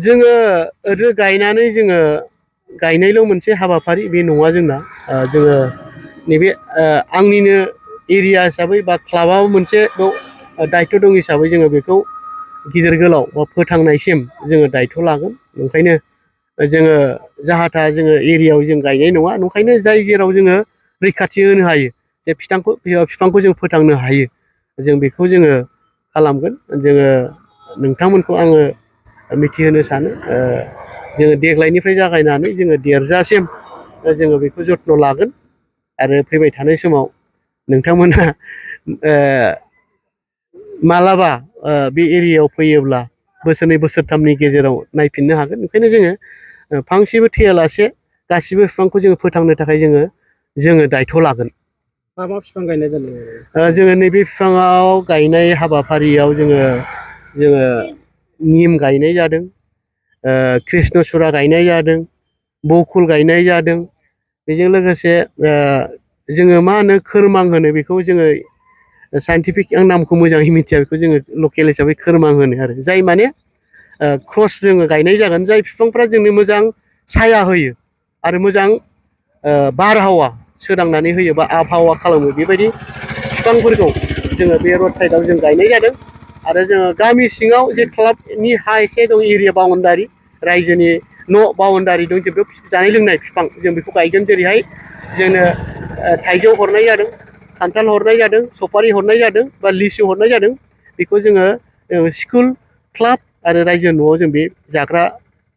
जोङो ओरैनो गायनानै जोङो गायनायल' मोनसे हाबाफारि बे नङा जोंना। जोङो नैबे आंनिनो एरिया हिसाबै बा क्लाबाव मोनसे दायित्व दं हिसाबै जोङो बेखौ गिदिर गोलाव बा फोथांनायसिम जोङो दायित्व लागोन। ओंखायनो जोङो जाहा थाहा जोङो एरियायाव जों गायनाय नङा। ओंखायनो जाय जेराव जोङो रैखाथि होनो हायो जे बिफांखौ जों फोथांनो हायो जों बेखौ जोङो खालामगोन। जोङो नोंथांमोनखौ आङो मिथिहोनो सानो जोङो देग्लायनिफ्राय जागायनानै जोङो देरजासिम जोङो बेखौ जत्न लागोन आरो फैबाय थानाय समाव नोंथांमोना मालाबा बे एरियायाव फैयोब्ला बोसोरनै बोसोरथामनि गेजेराव नायफिननो हागोन। ओंखायनो जोङो फांसेबो थैयालासे गासिबो बिफांखौ जोङो फोथांनो थाखाय जोङो दायित्व लागोन। मा मा बिफां गायनाय जादों? जोङो नैबे बिफाङाव गायनाय हाबाफारियाव जोङो निम गायनाय जादों, कृष्णचुरा गायनाय जादों, बकुल गायनाय जादों। बेजों लोगोसे जोङो मा होनो खोरमां होनो बेखौ जोङो साइन्टिफिक आं नामखौ मोजाङै मिथिया बेखौ जोङो लकेल हिसाबै खोरमां होनो आरो जाय माने क्रस जोङो गायनाय जागोन जाय बिफांफ्रा जोंनो मोजां साया होयो आरो मोजां बारहावा सोदांनानै होयो बा आबहावा खालामो बेबायदि बिफांफोरखौ जोङो बे रड साइडआव जों गायनाय जादों। आरो जोङो गामि सिङाव जे क्लाबनि हा एसे दं एरिया बाउण्डारि रायजोनि न' बाउण्डारि दं जों बेयाव जानाय लोंनाय बिफां जों बेखौ गायगोन। जेरैहाय जोंनो थाइजौ हरनाय जादों, खान्थाल हरनाय जादों, सफारि हरनाय जादों बा लिसु हरनाय जादों। बेखौ जोङो स्कुल क्लाब आरो रायजो न'आव जों बे जाग्रा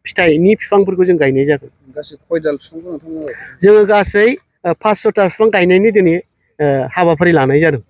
फिथाइनि बिफांफोरखौ जों गायनाय जागोन। गासै खयदाल बिफांखौ नोंथांमोना गायदों? जोङो गासै 500ता बिफां गायनायनि दिनै हाबाफारि लानाय जादों।